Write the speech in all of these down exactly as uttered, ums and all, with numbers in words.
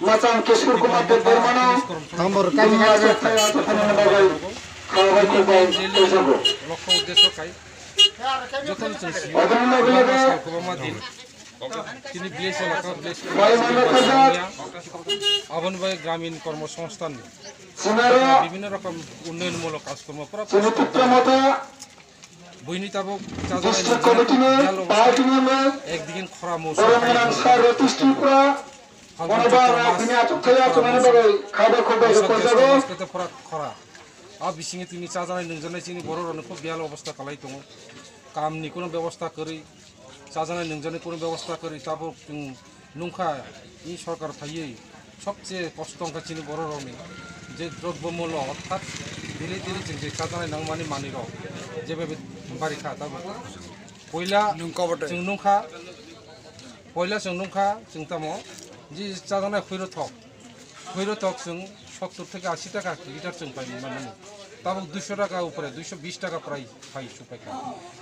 Machang Kishore Kumar Debbarmano Tambor dunia kami jothai achakhani bagwi khabai kubai tujago. লক্ষ্য উদ্দেশ্য খাই যতন চলছি Odoni loge loge সালকুবামা দিন তিনি ভিলেজ এলাকা village Bai mano kajak. Aboni bai গ্রামীণ কর্মসংস্থান Sinaro বিভিন্ন রকম উন্নয়নমূলক কাজকর্ম পুরা chini Tipra Motha Buini tabuk district committee ni party ni mung একদিন খরা মৌসুম Boromgwnang Sir Ratish Tripura. Bono ba rok bini achuk thai achuk nani bagwi khabai khukbai rok kojago. Kete pora khora. A bisingo tini chajanai nungjanai chini borok rokno khub biyal obostha kalai tongo. Kamni kuno bebostha kwrwi, chajanai nungjanai kuno bebostha kwrwi, tabuk chwng nungkha i sorkar phaiwi sobse kosto wngkha chini borok rokni je drobbo mullo orthat daily daily chwng je chajanai nangmani manwi rok jebe bari kha tabuk. Poila chwng nungkha, poila chwng nungkha chwng tamo je chajaknai khwiro thok, khwiro thok chwng sottor theke ashi taka litar chwng pai mani. Tabuk duisho taka upore, duisho bish taka prai pai su pai kha.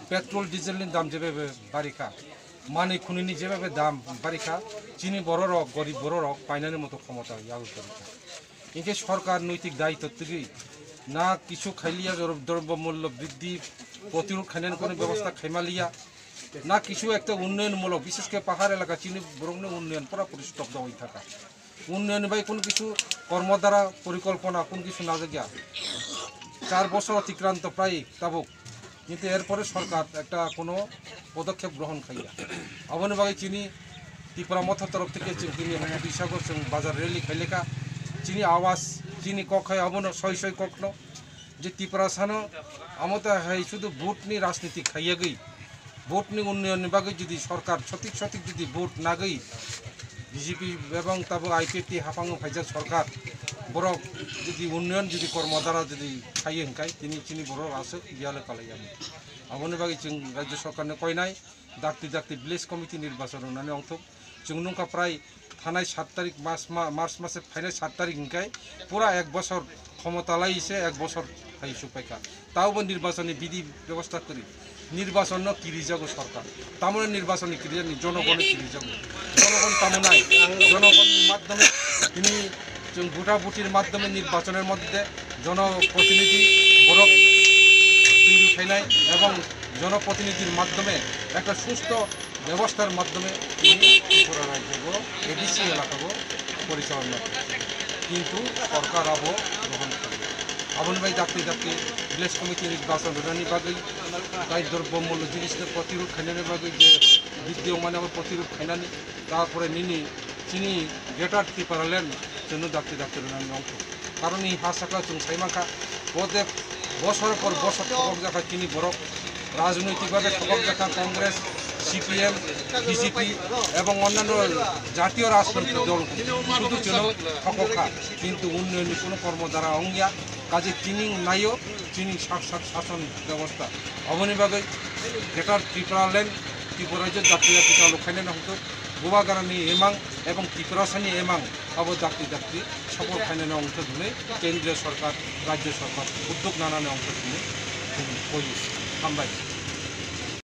Petrol diesel ni dam jebe bari kha, manwi khunini jebe dam bari kha, chini borok rok, gorib borok rok painani moto khomota yago kwrwi kha. Hinkhe sorkar noitik daitw twgwi na kisu khailiya, drobbo mullo briddhi protirod khainani kono bebosta khaimaliya, na kisu ekta unnoyon mulok, bishesh khe pahar elaka chini borokni unnoyon pura puri stop dawi thaka. Unnoyonni bai kono kisu kormo dara porikolpona kono kisu najakya. Char bosor otikranto prai tabuk. Kintu erpore sorkar ekta kono podokkhep grohon khaiya. Aboni bagwi chini Tipra Motha torof theke chwng tini Hatisago chwng bazar rally khailekha. Chini awas, chini kok hai abono soi soi kokno je Tiprasano amota hai sudu vote ni rajniti khaiyagwi, vote ni unnayonni bagwi jodi sorkar sotik sotik jodi vote nagwi B J P ebong tabo I P F T haphango phaijak sorkar, borok jodi unnayon jodi kormo dara jodi khaiyo hinkhai tini chini borok aswk biyalo kalaiyamo. Aboni bagwi chwng rajya sorkarno koinai dakti dakti village committee nirbachon rwnani ongthok. Chwng nungkha prai thanai sat tarik mas ma-, March mase phainai sat tarik hinkhai pura ek bosor khomota lai se ek bosor hai su paikha. Taubo nirbachonni bidhi bebosta kwrwi. Nirbachonno kirijago sorkar. Tamoni nirbachonni kirijani jonogone kirijago. Jonogon tamonai. Jonogonni maddhome tini chwng buta butir maddhome nirbachoner moddhe jonoprotinidhi borok tiyari khainai ebong jonoprotinidhir maddhome ekta sustho bebostaর মাধ্যমে তিনি ত্রিপুরা রাজ্যগো এডিসি এলাকাগো পরিচালনা করছে। কিন্তু সরকার আবো গ্রহণ করে। Aboni bai dakti dakti village committee নির্বাচন rwnani bagwi, tai drobbo mullo jinisno protirod khainani bagwi je bidde wngmani abo protirod khainani, tarpore nini chini greater Tipraland chwngno dakti dakti rwnani nongkho. Karon ni ha saka chwng sai mankha, bo de bosor por bosor thokok jakha chini borok, rajnoitik bhabe thokok jakha Congress, C P M, B J P ebong onnanno jatiyo rajnoitik dol sudu chwngno thokok kha, kintu unnayonni kono kormo dara wngya, kaje chini naio chini sak sak sason bebosta. Aboni bagwi greater Tipraland, Tripura rajyo jatiyo Tipraland khainani hwnkhe Bubagrani emang ebong Tiprasani emang abo dakti dakti support khainani ongthok hinwi kendriya sorkar, rajya sorkar uddog nanani ongthok hinwi chwng koi hambai.